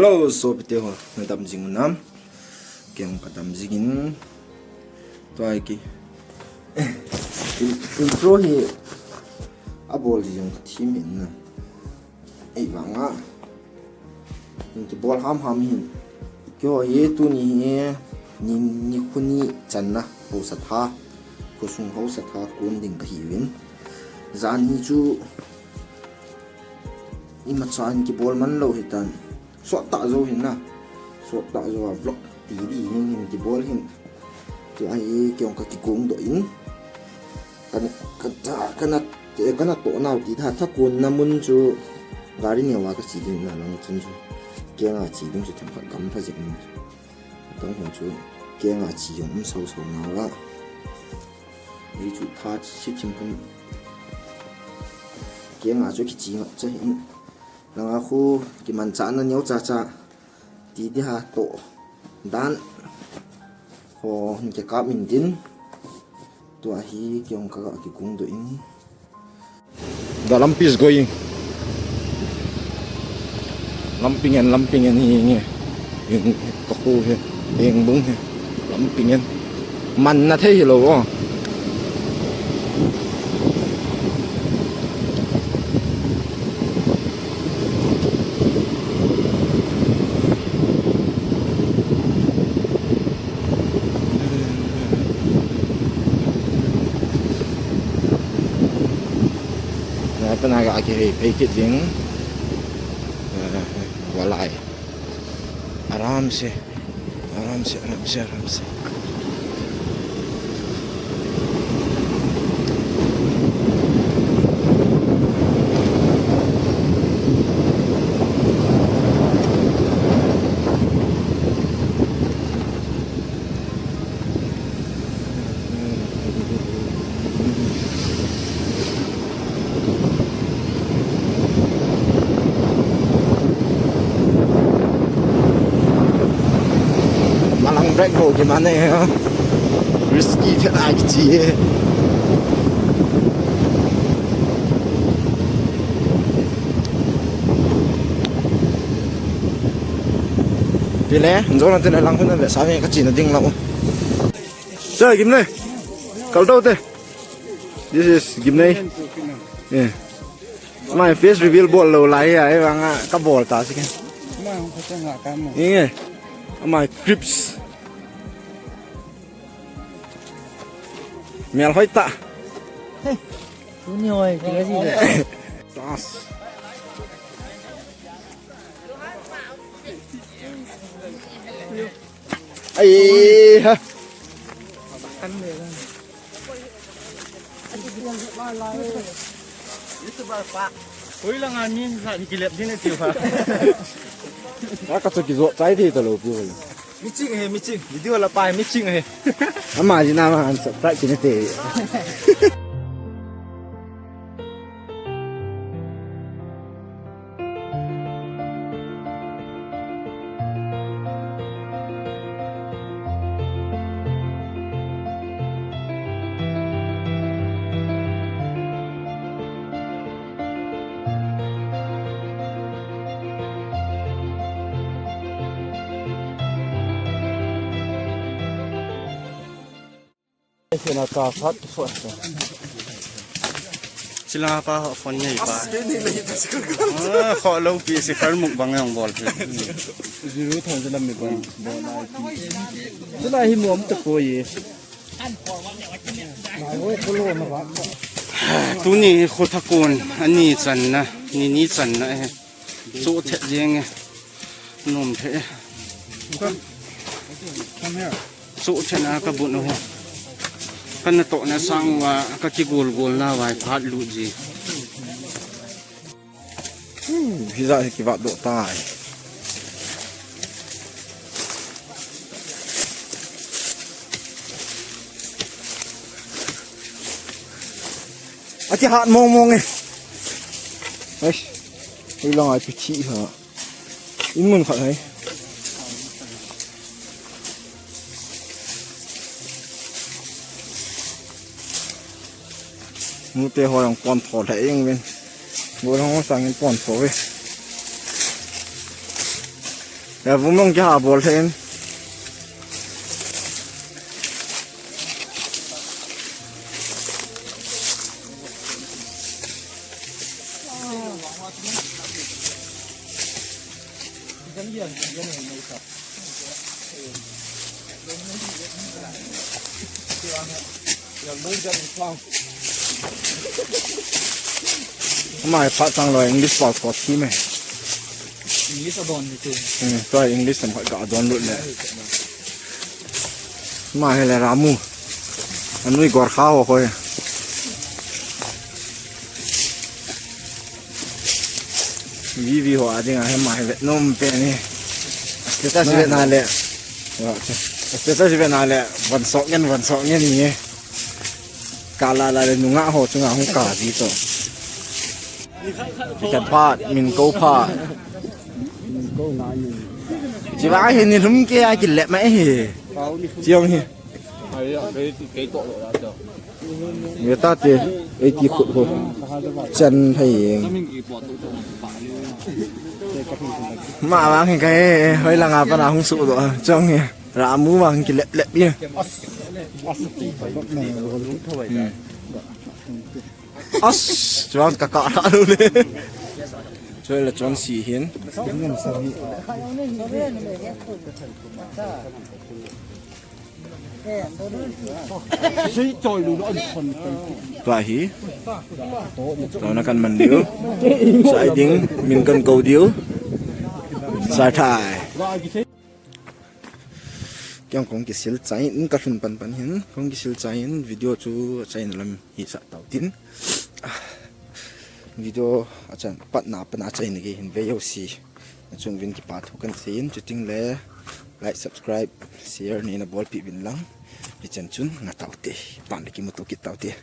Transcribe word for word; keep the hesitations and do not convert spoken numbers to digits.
Hello, sopite ho, nadam jing unam? Kei jong kadam jingin. Tua hi ki, in-, intro hi abol ji jong kathim in na. Ahivanga, in kibol hamham hin. Keiho hi tuni hi ni, nikho ni channa haosa tha, khosung haosa tha kon ding kahiuvin. Janhi chu imacha in kibol man lou hitan. Sot tah jou hin na. Sot tah jou a vlog ti di hin, hin kibol hin. Tua hi kei jong kakigong doh in. Kana, kana, kana, kana toh nau ti tha, tha konna mun chu gari neo a kache ding na lang chun chu. Kenga che ding chu themkhat gam pha jing in. Tang hon chu kenga che jong um sau sau nau a. Ei chu tha che thim hun. Kenga chu kiche ngap cha hin. Langa khu kimanchahna neocha cha ti di ha toh dan ho hin kikap in tin. Tua hi kei jong kaga kigong doh in. The lampi is going. Lampi ngen, lampi ngen hi nge. Kakhu hi, Hengbung hi, lampi ngen. Manna thei hilou o. Tua hi kihei phei kit ding. Golai. Aram se. Aram se, aram se, aram se. Malang brake ho kiman e. Risky thet a kichi e. Pile, jona tile lang hon ve sa me kachi na ding lou. Cha, Gimnei. Kal dou te. This is Gimnei. Yeah. My face reveal bol lou lai a, eh, vang a, kabol ta si ke. Inge. My crips. Mial hoi ta. Hey. Tuni hoi, kila si. Sas. Ai ha. Hoi langa min sa ni kilep din e tiu ha. Ka ka chu kijo chai thei talou pi hoi. Miching he, miching. Video la pai miching he. Ama jina ma han subscribe kine te. Sina ka sat ki sot. Sila pa ho phone nei pa. Ah, kho lou pi si kar mukbang jong bol pi. Zero thousand mi bang. Sila hi mom ta ko ye. Tuni kho thakon ani channa, ni ni channa e. Chu thet jeng e. Nom the. Chu thet na ka bu no he. Kana toh na sang uva ka kigol gol na vai phat lut ji. Hmm, hija hi kivat doh tai. Aki hat mong mong e. Ai. Ui lang ai pi thi ha. In mun khat hai. Mute ho jong pon tho lheh jeng uvin. Gollhang ho sangin pon tho ve. Ya vumong kya ha bol then. Ama phat chang lou English pau kop hi me. English a don ni tu. Hmm, tua English tam khat ka don lut le. Ama hi le Ramu. Anui Gorkha ho koi. Vivi ho a ding a hi ama hi vet nom pen hi. Status vet na le. Status vet na le. Von sok ngen, von sok ngen ni. Ka la la le nunga ho chunga hung ka ji to. Khat phat, min ko phat. Chiva hi ni lum ke a ki le mai hi. Chiong hi. Ai, ai, kei, kei toh lou la toh. Nge ta te, ei ti khut ho. Chan hai. Ka min ki po tu tu pa ni. Ma vang hi kai, hoi langa pa na hung su do. Chong hi. Ramu vang ki lep lep hi. Hmm. As, chuan ka kah rah lo le. Chuan le chuan si hin. Tua hi. Tuna kan man diu. Sai ding, min kan ko diu. Sai thai. Kei jong kong kisil chai in ka lhun pan pan hin, kong kisil chai in video chu achaina lam hi sah tau tin. Video achan patna pana achaina gei hin ve jouse. Achung uvin kipa thu kan sei in, chuting le like, subscribe, share neina bolpeh uvin lang. Hichan chun nga taute, pan le kimuto kit taute.